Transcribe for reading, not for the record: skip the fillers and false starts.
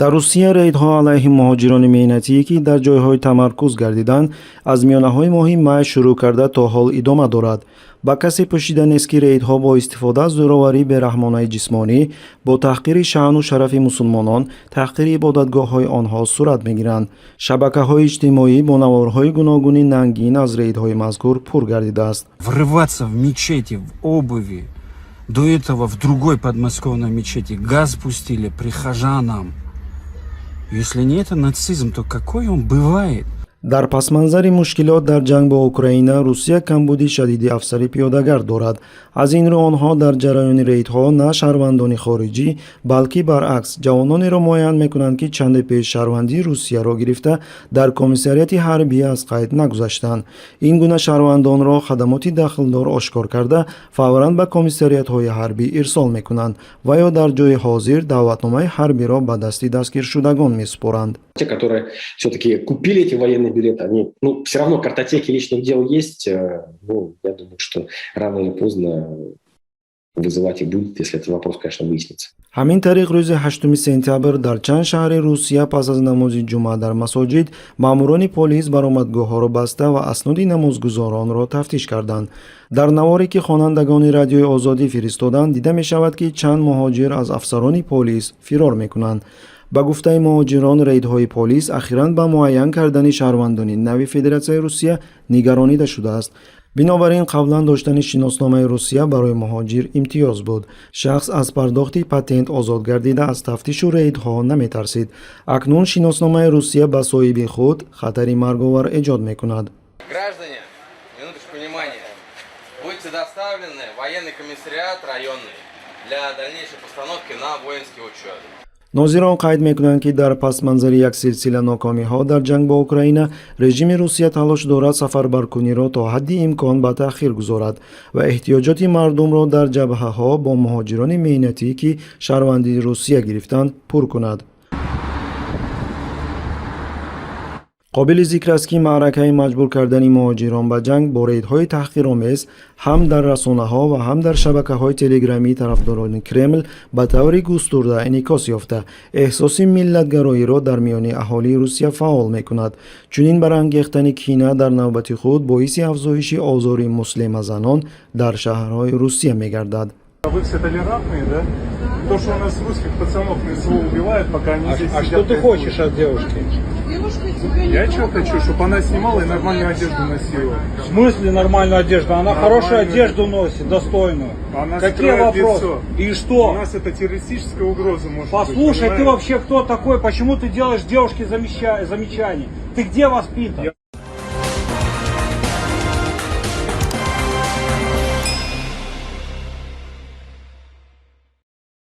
Дар Русия рейдҳо алайҳи муҳоҷирони меҳнатие, ки дар ҷойҳои тамаркуз гардиданд, аз миёнаҳои моҳи май шурӯъ карда то ҳол идома дорад. Ба касе пӯшида нест, ки рейдҳо бо истифода аз зӯроварии бераҳмонаи ҷисмонӣ, бо таҳқири шаъну шарафи мусулмонон, таҳқири ибодатгоҳҳои онҳо сурат мегиранд. Шабакаҳои иҷтимоӣ бо наворҳои гуногуни нангин аз рейдҳои мазкур пур гардидааст. Врываться в мечети в обуви. До этого в другой подмосковной мечети газ пустили прихожанам. Если не это нацизм, то какой он бывает? Дар пасманзари мушкилот дар ҷанг бо Украина Русия камбуди шадиди афсари пиёдагар дорад. Аз ин рӯ онҳо дар ҷараёни рейдҳо на шаҳрвандони хориҷӣ, балки баръакс ҷавононеро муайян мекунанд, ки чанде пеш шаҳрвандии Русияро гирифта, дар комиссариати ҳарбӣ аз қайд нагузаштанд. Ин гуна шаҳрвандонро хадамоти дахлдор ошкор карда, фавран ба комиссариатҳои ҳарбӣ ирсол мекунанд ва ё дар ҷои ҳозир даъватномаи ҳарбиро ба дасти дастгиршудагон месупоранд. Те, которые все-таки купили эти военные билеты, они, ну, все равно картотеки личных дел есть. Ну, я думаю, что рано или поздно вызывать их будут, если этот вопрос, конечно, выяснится. Ҳамин тариқ, рӯзи 8 сентябр дар чанд шаҳри Русия пас аз намози ҷумъа дар масоҷид маъмурони полис баромадгоҳҳоро баста ва асноди намозгузоронро тафтиш карданд. Дар наворе, ки хонандагони Радиои Озодӣ фиристоданд, дида мешавад, ки чанд муҳоҷир аз афсарони полис фирор мекунанд. Ба гуфтаи муҳоҷирон, рейдҳои полис ахиран ба муайян кардани шаҳрвандони нави Федератсияи Русия нигаронида шудааст. Бинобар ин қаблан доштани шиносномаи Русия барои муҳоҷир имтиёз буд. Шахс аз пардохти патент озод гардида, аз тафтишу рейдҳо наметарсид. Акнун шиносномаи Русия ба соҳиби худ хатари марговар эҷод мекунад. Граждане, минуточку внимания. Будете доставлены в военный комиссариат районный для дальнейшей постановки на воинский учет. Нозирон қайд мекунанд, ки дар пасманзари як силсила нокомиҳо дар ҷанг бо Украина режими Русия талош дорад сафарбаркуниро то ҳадди имкон ба таъхир гузорад ва эҳтиёҷоти мардумро дар ҷабҳаҳо бо муҳоҷирони меҳнатӣ, ки шаҳрвандии Русия гирифтанд, пур кунад. Қобили зикр аст, ки маъракаи маҷбур кардани муҳоҷирон ба ҷанг бо рейдҳои таҳқиромез ҳам дар расонаҳо ва ҳам дар шабакаҳои телеграмии тарафдорони Кремл ба таври густурда инъикос ёфта, эҳсоси миллатгароиро дар миёни аҳолии Русия фаъол мекунад. Чунин барангехтани кина дар навбати худ боиси афзоиши озори муслимазанон дар шаҳрҳои Русия мегардад. А вы все толерантные, да? То, что у нас русских пацанов на СВО убивают, пока они здесь А сидят, что ты кайфуют. Хочешь от девушки? Девушка тебя не Я что трогала. Хочу, чтобы она снимала и нормальную одежду носила. В смысле нормальную одежду? Она Нормальную. Хорошую одежду носит, достойную. Она Какие скрывает вопросы? Лицо. И У что? Нас это террористическая угроза может Послушай, быть. Ты Понимаешь? Вообще кто такой? Почему ты делаешь девушке замечания? Ты где воспитан? Я